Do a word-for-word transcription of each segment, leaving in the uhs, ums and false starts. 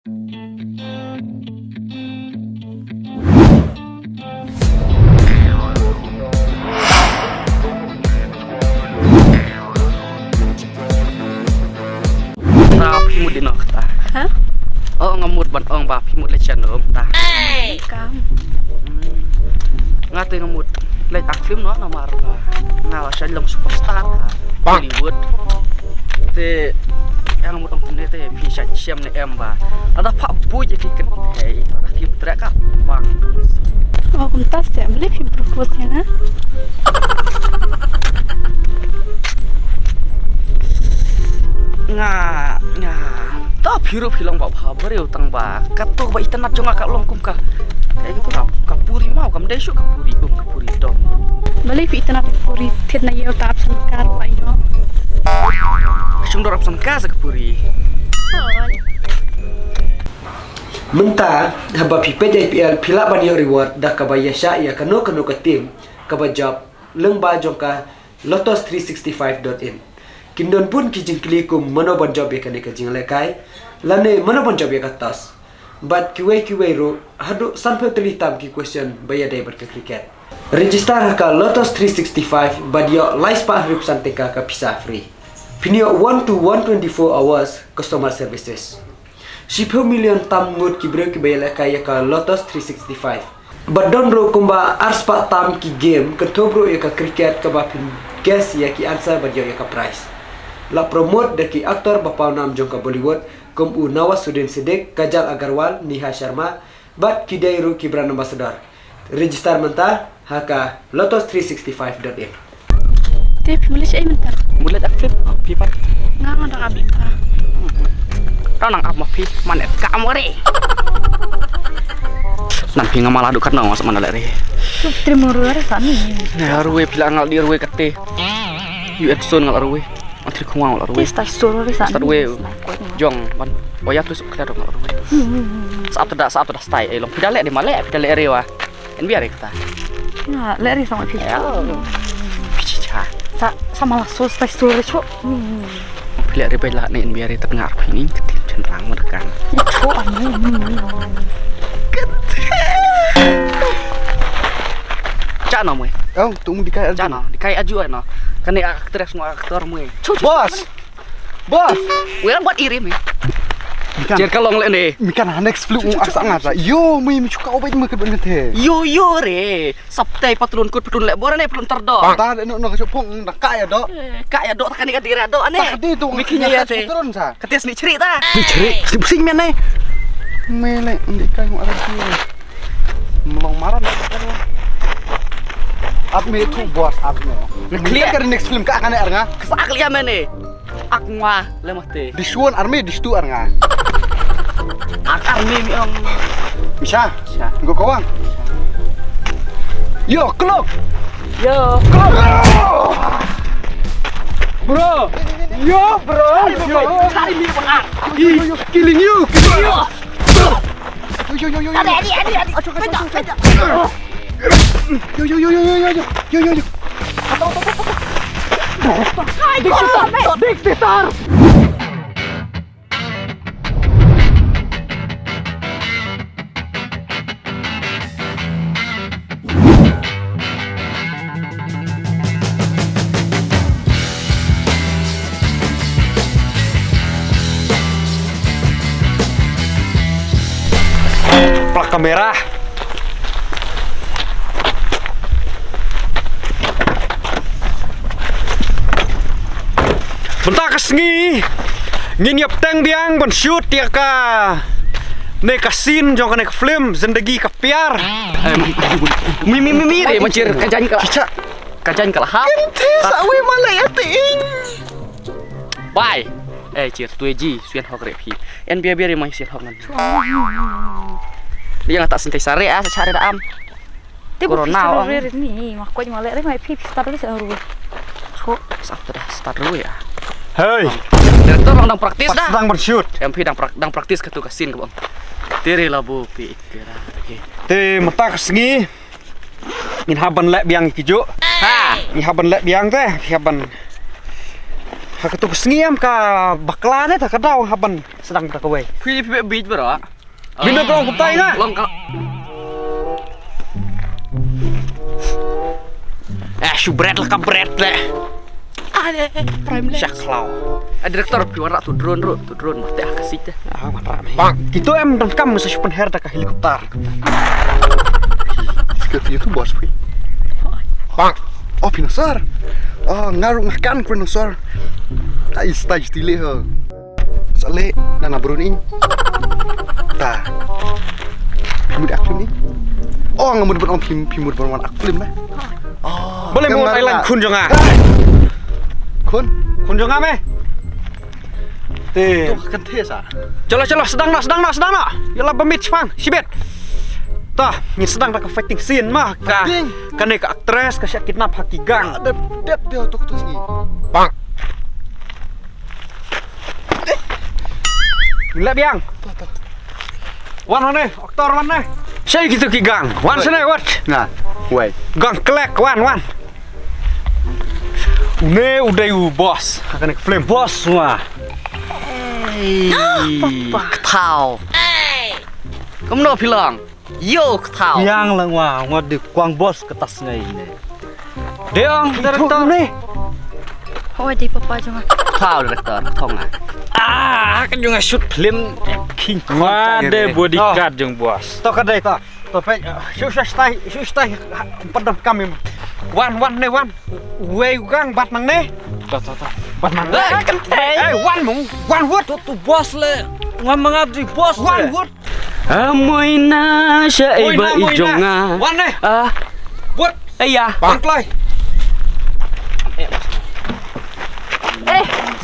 Ta phi mut dei noh ta. Ha? Oh, nga mut ban ong ba phi mut leit sha no ta. Kam. Hmm. Nga te nga mut leit act film noh namar ba nga la shah long superstar ha Hollywood. Te nga mut ong kumne te phi shah shem ne em ba. Lada pha buit ïa ki kynthei, lada ki treh ka bang. Oh, kumta se, balei phi propose ïa nga? Nga, nga. Ta phi ruh phi long ba bha briew tang ba. Kato ba itynnad jong nga ka long kum ka. Kaei kato ka, ka puri maw, kam dei shuh ka puri kum ka puri dom. Balei phi itynnad ka puri thied na ïew ta ap sangkar ba ïoh. Ka shong dor ap sangkar sa ka puri. Mynta, haba phi peit I P L, phi lah ban ïoh reward da kaba ïa shah ïa kano kano ka team kaba jop lyngba jong ka lotus three sixty-five dot in. Kin don bun ki jingkylli kum mano ban jop ïa kane ka jinglehkai, lane mano ban jop ïa ka toss. Bad kiwei kiwei ruh, haduh sanphew tylli tam ki question ba ïadei bad ka cricket. Register ha ka Lotus three sixty-five bad ïoh lai spah hynriewphew san tyngka ka pisa free. Phin ïoh one to one twenty-four hours customer services. Shiphew million tam ngut ki briew kiba ïalehkai ïa ka Lotus three sixty-five. Bad don ruh kumba ar spah tam ki game, kynthup ruh ïa ka cricket kaba phin guess ïa ki answer bad ïoh ïa ka prize. La promote da ki actor ba pawnam jong ka Bollywood, kum u Nawazuddin Siddiqui, Kajal Aggarwal, Neha Sharma, bad ki dei ruh ki brand ambassador. Register mynta ha ka lotus three sixty-five dot in. Te phi mut leit shaei mynta? Mut leit act film, phi pat? Nga nga dang ap mynta. Tang nang ap ma phi, man et ka am re. Nan phi nga mala dukat nang mas man leh re. Tu trim ruh re sani. Ne ruh phi la ngal di ruh kate. U Edson ngal ruh. Antri khong ngal ruh. Tis tai sur re sani. Start we. Jong ban. Oh ya tu suk klar ngal ruh. Sap tada, sap tada stai. Eh, long phi da leh di male, phi da leh re wa. En biar kata. Na, leh ri sama phi. Ya. Phi cha. Sa, sama lah sos tai sos re chok. Phi leh ri bai lah ne en biar tak ngar phi ni ketin chen rang merkan. Chok anu. Cha no mwe. Oh, tu mu dikai aju. Cha no, dikai aju no. Kane actress mo actor mwe. Chok. Boss. Boss. Wei buat iri mi. Mikan. Jer ka long le ne. Mikan ha next flu mu asa ngat la. Yo, mi mi chuka obat mi ke ben te. Yo yo re. Saptai patron kut patron le bora ne patron terdo. Ta de no no ka chupung da ka ya do. Ka ya do ta kani ka dira do ane. Ta di tu. Mi kinya ya te. Patron sa. Ka tes ni chri ta. Ni chri. Sip sing men ne. Me le ndi kai mu ara di. Melong maran. Ap me tu boss ap me. Ngi clear ka next film ka kane ar nga. Ka sa clear men ne. Ak ngwa le mah te. Dishwon army dishtu ar nga. Ak army mi ong. Misha. Misha. Go kawang. Yo, clock. Yo. Clock. Bro. Yo, bro. Yo. Cari mi bang. He killing you. Killing you. Yo, yo, yo, yo, yo. Adi, adi, adi, adi. Acho, acho, acho, acho. Yo, yo, yo, yo, yo, yo, yo, yo, yo. Dictator, dictator. Plak kamera. Mynta ka sngi ngin ïa bteng biang ban shoot ïa ka ne ka scene jong kane ka film Zindagi Ka Pyar. Mi mi mi mi re manchir ka jan ka. Ka jan ka la hap. Kynthei sa wei ma la ïa te ing. Bai. Eh, chir tu ji, Suen Hok re phi. En bia bia re mai Suen Hok ngan. Dia ngata sentai sare ah, sare da am. Te bu Corona, phi ong. Re ni, ma kwai ma le re mai phi phi start re sa ru. Cho, sa tu dah start ru ya. Hei. Director lang dang practice dah. Dang bershoot. Em phi dang prak-, dang practice ka tu ka scene ka bang. Te re la bu phi kira. Okey. Te mynta ka sngi. Ngin hap ban leh biang ki ju. Ha. Ngin hap ban leh biang te, ngin hap ban. Ha katu ka sngi em ka bakla de ta ka daw ha ban sdang ta kawei. Phi phi bit bro. Bino ka ong kumta ïa nga. Long ka. Eh, shu bret la ka bret le. Ah, eh, eh, prime le. Shak law. Eh, director, phi wanrah tu drone ruh, tu drone mate ha ka sit te. Ah, wanrah me. Bang. Kito em donkam sa shu pynher da ka helicopter. Sikit itu bos phi. Bang. Oh, phi na sar. Oh, nga ruh nga kan kren na sar. Ai, stage tili ha. Sa leh na na brun ing. Ta. Phi mut ak film ni. Oh, nga mut ban ong phi, phi mut ban wan ak film na. Oh, balei nga mut ai lang khun jong nga. Khun. Khun jong nga me. Te. Tu kan the sa. Chalo chalo, sdang noh, sdang noh, sdang noh. Ïa la ba mit shipang shibit. Ta, ngin sdang da ka fighting scene ma ka. Fighting. Kane ka actress ka shah kidnap ha ki gang. Dep dep te tu tu sngi. Bang. Ngin leh biang. Wan hangne, aktor wan ne. Shei kitu ki gang. Wan shane, wat. Nga. Wei. Gang klek, wan, wan. Une u dei u boss. Ha kane ka film boss wa. Hey. Papa. Kthau. Kumno phi long? Yo, kthau. Yang lang wa, nga dei kwang boss ka tas ngai ne. Dei ong, director. Hoi, dei papa jong nga. Kthau, director, kthong nga. Ah, ka jong nga shoot film King Kong. Wa dei bodyguard jong boss. To ka dei to. To pe, shu shu stai, shu stai. Padam kami. Wan, wan ne, wan. Wei gang bat nang ne. To, to, to. Bat nang ne. Eh, wan mung, wan wut. To, to boss le. Ngam mangap di boss. Wan wut. Amoina sha ei ba i jong nga. Wan ne. Ah. Buat. Ei ya. Bang klai. Eh.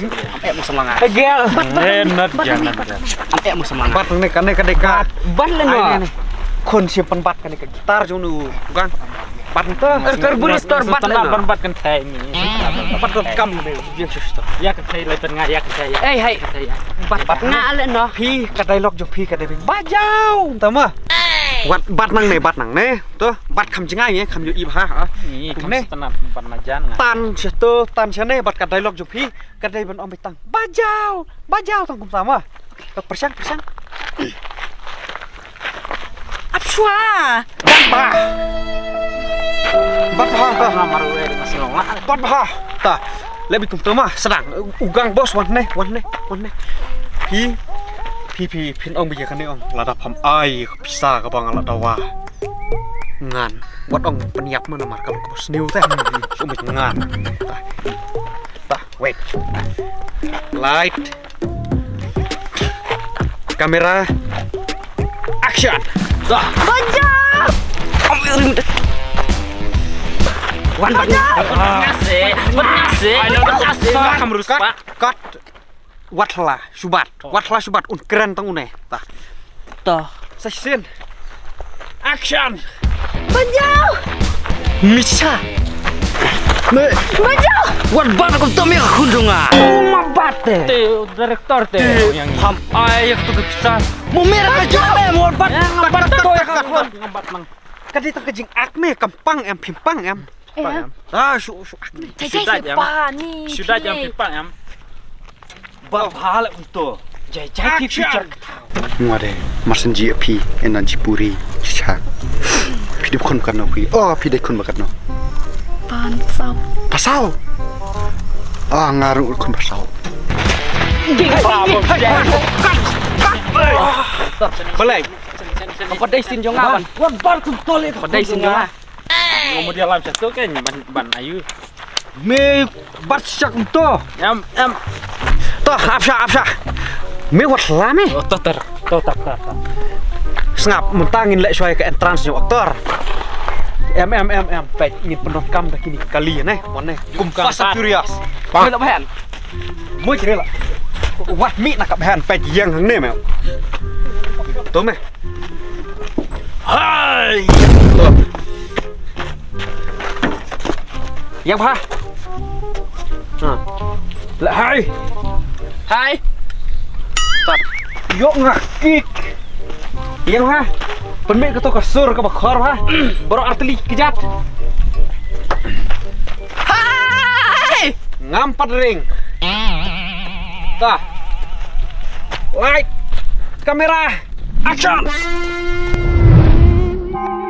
Am eh mo samlanga. Ei gel. Eh, not jangan. Am eh mo samlanga. Bat ne kane kane ka. Bat le no. Khun simpan bat kane ka gitar jong nu gang. Bat to. Karburator bat le no. Ban bat kan thai ni. Bat kan kam ni. Ya kan thai lai pen nga ya kan thai ya. Ei hai. Bat bat nga le no. Phi ka dialogue jong phi ka dei bajau. Tama. Wat bat nang ne, bat nang ne. To, bat kham jngai ne, kham ïohi bha. Ni kham ne. Tan sha to, tan sha ne, bat ka dialogue jong phi ka dei ban ong beit tang. Bajau, bajau tang kumta ma. To pyrshang, pyrshang. Ap shwa. Bat bha. Bat bha ta. Bat bha. Ta. Leh beit kumta ma, sdang. U gang boss wan ne, wan ne, wan ne. Phi, phi, phi, phin ong beit ïa kane ong. Lada pham ai pisa kaba nga la dawa. Ngan. Wat ong pynïap ma namar ka long kaba sniew te. Shu mut ngan. Ta. Ta, wait. Light. Camera. Action. Ta. Bajau! Wan bajau. Nasi. Nasi. Nasi. Cut. Cut. Wat hla shubat. Wat hla shubat un kren tang une. Ta. Ta. Sa shisien. Action. Bajau. Misha. Me. Bajau. Wat bat kum tom ya khun jong nga. Oh, ma bat te. Te director te. Yang ham ai yak tu ke pisa. Mo mera ka jam mo bat. Bat to ya khun. Ka dei tang ka jingak me kam pang em phim pang em. Eh. Ah, shu shu ak. Jai jai si pa ni. Shu da jam pipang em. Ba bha la unto. Jai jai ki picture ka thaw. Nga de marsan ji phi ena ji puri cha. Phi dei khun kan no phi. Oh, phi dei khun ba kan no. Pan sau. Pasau. Ah, nga rung khun pasau. Balai. Ka pat dei sin jong nga ban. Wan bar kum tole ka pat dei sin jong nga. Ngo mo dia lam satu kan ban ban ayu. Me bat syak to. Em em. To hap syak hap syak. Me wat la me. Oh, to ter. To ter ter. Sngap mynta ngin leh shwai ka entrance jong aktor. Em em em em. Peit ngin pyndonkam da kini kali ne. Wan ne. Kum Fast and Furious. Pang. Peit ban. Mo jre la. Wat mi na ka ban peit yang hangne me. To me. Hai. Yang bha. Ha. La hai. Hai. Tat. Yok nga kick. Yang bha. Pynmih kato ka sur kaba khor bha. Baroh artylli kjat. Hai. Ngam pat ring. Ta. Light. Kamera. Action.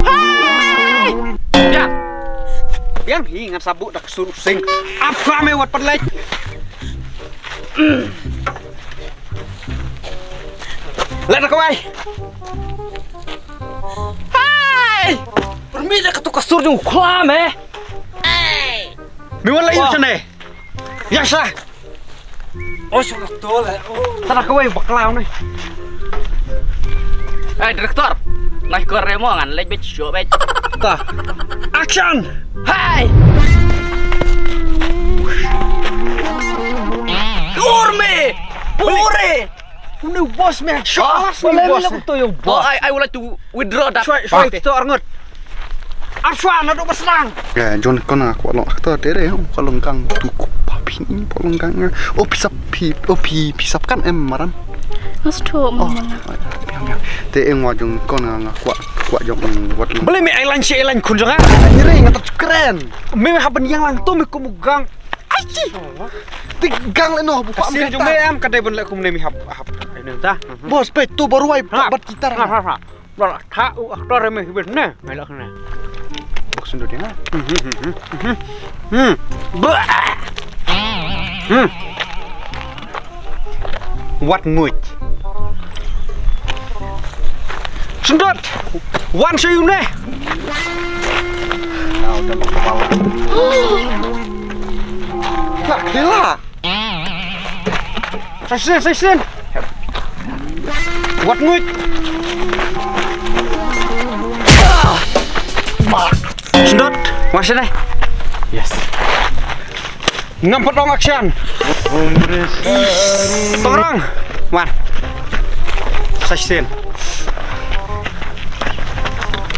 Hai! Biang. Biang hi ngan sabuk da ka sur u sing. Ap ka me wat pat leit. Leit na kawei. Hai! Permi da ka tu ka sur jong u khlam eh. Me wat leit ïa shane. Ïa sha. Oh, shu ka tol eh. Oh. Tara kawei bakla ne. Eh, director. Lai kor remo ngan leit bet show bet. Ta. Action. Hai. Urme. Ure. Unu boss me. Show us me boss. Boleh to your boss. Oh, I, I would like to withdraw that. Shwai, shwai, to arngut. Arshwa na do baslang. Ya, John kon nga kwah long actor tere, kwah long kang tu ku papi ni, kwah long kang. Oh, pisa pi, oh pi, pisa kan em maram. Astu. Oh, mama. Biang, biang. Te eng wa jong kon nga, nga kwah, kwah jong wat long. Boleh me island si island kun jong nga. Ni re nga tak keren. Me me haban yang lang tu me kumugang. Aci. Te gang le no bu pa. Sin jong me am kadai ban le kum ne mi hap hap. Ini ta. Boss pe tu baru ai bat kita. Ha, ha, ha. Ba la tha u actor me hi bes ne. Ngai la khana. Bok sendot ïa nga. Hmm. Bah. Hmm. Wat nguit. Sendot. Wan sha ïu ne. Lah kela. Sa shisien, sa shisien. Wat nguit. Sendot, wan shane. Yes. Ngam pat ong action. Tong rang. Wan. Sa shisien.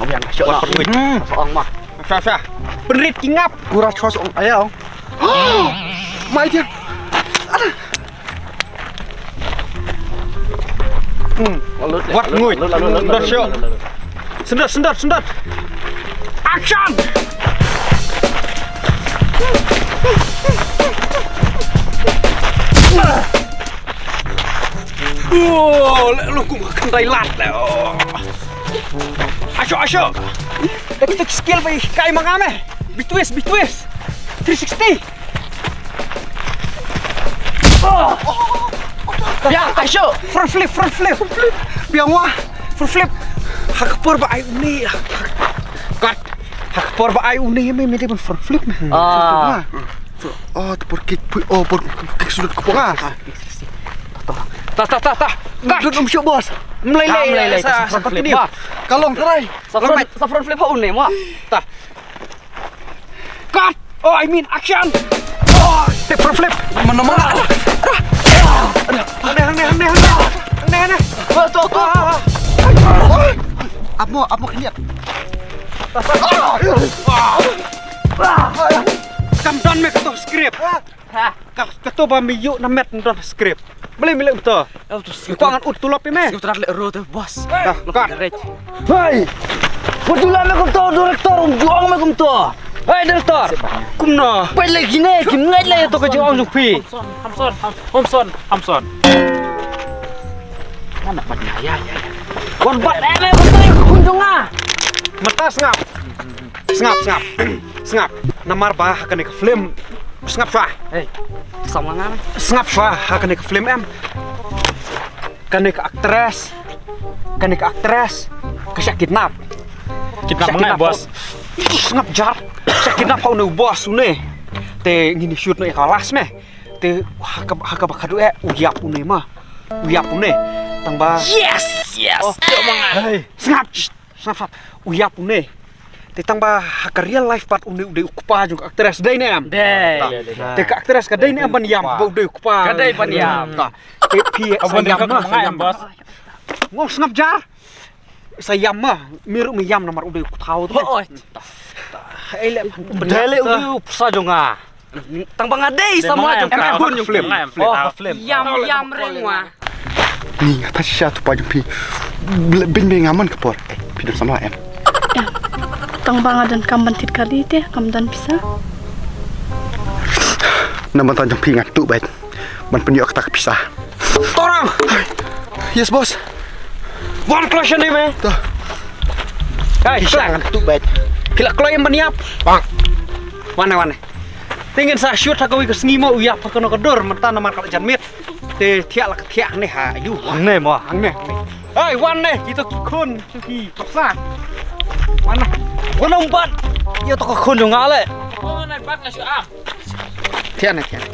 Wat pat nguit. Hmm. Sa ong ma. Sa, sa. Pynrit ki ngap. Gura chwa sa ong. Aya ong. Mai dia. Hmm. Wat nguit. Sendot, sendot. Sendot, sendot, sendot. Action! Oh, le lo kum kandai lat le. Oh. Asho, asho. Tek tek skill bai kai mangame. Bitwist, bitwist. Three sixty. Oh. Ya, asho. Front flip, front flip. Front flip. Biang wa. Front flip. Ha ka por ba ai uni. Kat. Ha ka por ba ai uni me me de front flip me. Ah. Front flip, ha. Oh, tu por kick, oh, por kick sudah kepala. Ta, ta, ta, ta. Kat. Dun um syuk, bos. Mlei lei, mlei lei. Sa front flip. Kalong terai. Sa front flip ha uni mo. Ta. Cut! Oh, I mean action! Oh, take front flip. Mana mana? Aneh, aneh, aneh, aneh. Aneh, aneh. Wah, tu, tu. Amo, amo kenyat. Kam don me kato script. Ha. Ka, kato ba me ïoh na met don script. Mlei mlei kumto. Kwah ngan ut tulop ïa me. Script rat le ro te boss. Dah, cut. Hei. Wat ju leh me kumto, director, um ju ong me kumto. Hei, director. Kumno? Peit le kine, kim ngeit le to ka jingong jong phi. Hamson, Hamson, Hamson, Hamson. Mana pat nya, ya, ya, ya. Wan bat eh me kumto khun jong nga. Mynta sngap. Sngap, sngap. Sngap. Namar ba ha kane ka film. Sngap shwa. Hei. Sam nga nga. Sngap shwa ha kane ka film em. Kane ka actress. Kane ka actress. Ka shah kidnap. Kidnap. Shah ma nga, kidnap, boss. Sngap jar. Shah kidnap ha une u boss une. Te ngin shoot noh ïa ka last me. Te ha ka, ha kaba khadduh eh u ïap une ma. U ïap une. Tang ba. Yes, yes. Oh. Tip ma nga. Hei. Sngap. Sngap, sngap. U ïap une. Te tang ba ha ka real life pat une u dei u kpa jong ka actress, dei ne em? Dei. Te ka actress ka dei ne em ban ïam ba u dei u kpa? Ka dei ban ïam. Te phi sa ïam ma, sa ïam ma. Ngong sngap jar. Sa ïam ma, me ruh me ïam namar u dei u kthaw tu. Hooid. Ei le. Dei le u dei u pyrsa jong nga. Tang ba nga dei samla jong ka film. Oh, film. Ïam, ïam reng wa. Ni nga ta shisha tu pa jong phi. Bin be nga man ka por. Eh, phi don samla em? Tang ba nga don kam ban thied kali te, kam don pisa. Na ban ta jong phi nga tu bait. Ban pynïoh kata ka pisa. Torang! Yes, boss. Wan kloi shane me. To. Hai, pisa ngan tu bet. Ki la kloi ban ïap. Bang. Wan ne, wan ne. Te ngin sa shoot ha kawei ka sngi mo u ïap ha kano ka dur mynta namar ka la jan miet. Te thiah la ka thiah ne ha ïu. Hangne mo. Hangne. Hai, wan ne, ito ki khun, ito ki paksa. Wan ne. Wan ne umbat. Ïa to ka khun jong nga le. Thiah ne, thiah ne.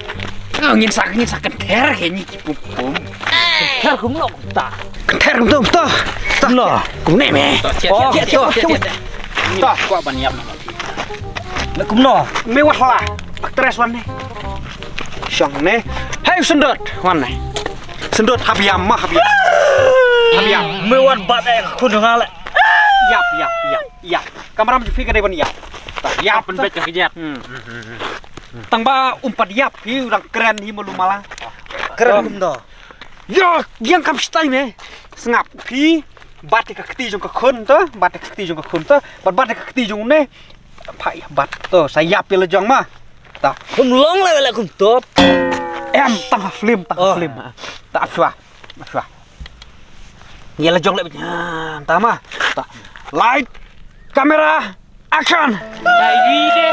Oh, ngin sa, ngin sa kynther ke ni ki pum pum. Kynther kumno kumta. Kynther kumta, kumta. Kumno. Kumne me. Thiah, thiah, thiah, thiah, thiah. Kwah ban ïap. Me kumno. Me wah la. Actress wan ne. Shong ne. Hai Sundot, wan ne. Sundot hap ïam ma, hap ïam. Hap ïam. Me wan bat eh khun nga le. Ïap, ïap, ïap, ïap. Kamram ju phi ka dei ban ïap. Ïap. Pynbeit ka kjat. Tang ba um pat ïap hi u dang kren hi malu mala. Kren kumno. Ïa, ïeng kam stai me. Sngap phi. Bat ka kti jong ka khun to, bat ka kti jong ka khun to, bat bat ka kti jong ne. Pha ïa bat to, sa ïap ïa la jong ma. Ta. Kum long le le kum to. Em, tang ha film, tang ha film. Ta ap shwa. Ap shwa. Ïa la jong le. Ta ma. Ta. Light, camera, action. Dai wi de.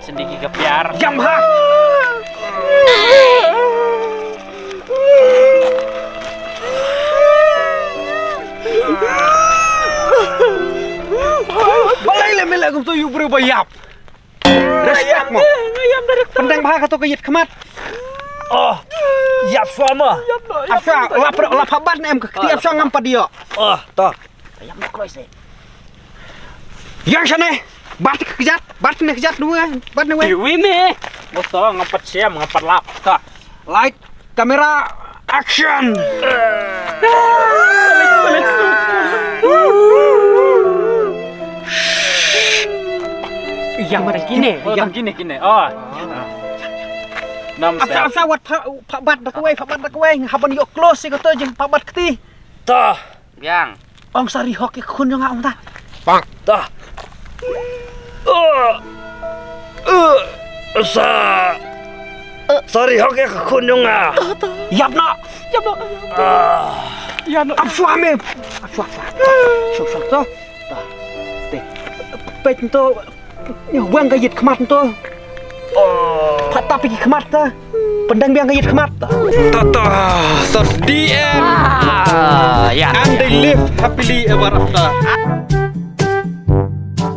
Sendiki ka piar. Jam ha. Balai le mele kum tu yu bru ba ïap. Respect mo. Pendang ba ka to ka yit khmat. Oh. Ïap shwa mo. Ap shwa la pra la pha bat ne em ka kti ap shwa ngam pat ïoh. Oh, to. Ïap mo kroi se. Ïeng shane. Bat ka kjat, bat ne kjat nu, bat ne we. Wi me. Mo to ngam pat siam, ngam pat lap. To. Light, camera, action. Yang mana kine? Oh, yang kine kine. Oh. Nam. Ap shwa, ap shwa wat pha, pha bat da kawei, pha bat da kawei. Haban ïoh close si ka to jing pha bat kti. To. Biang. Ong sa ri hok ïa ka khun jong nga ong ta. Bang. Ta. Uh, uh, sa. Sa ri hok ïa ka khun jong nga. Ïap noh. Ïap noh. Ah. Ïap noh. Ap shwa me. Ap shwa, ap shwa. Shwa, shwa, to. Ta. Te. Peit to. Wang ka yit khmat to. Phat tap ki khmat ta. Pendang biang ka yit khmat ta. Ta ta ta the end. Ah, ya. And they live happily ever after.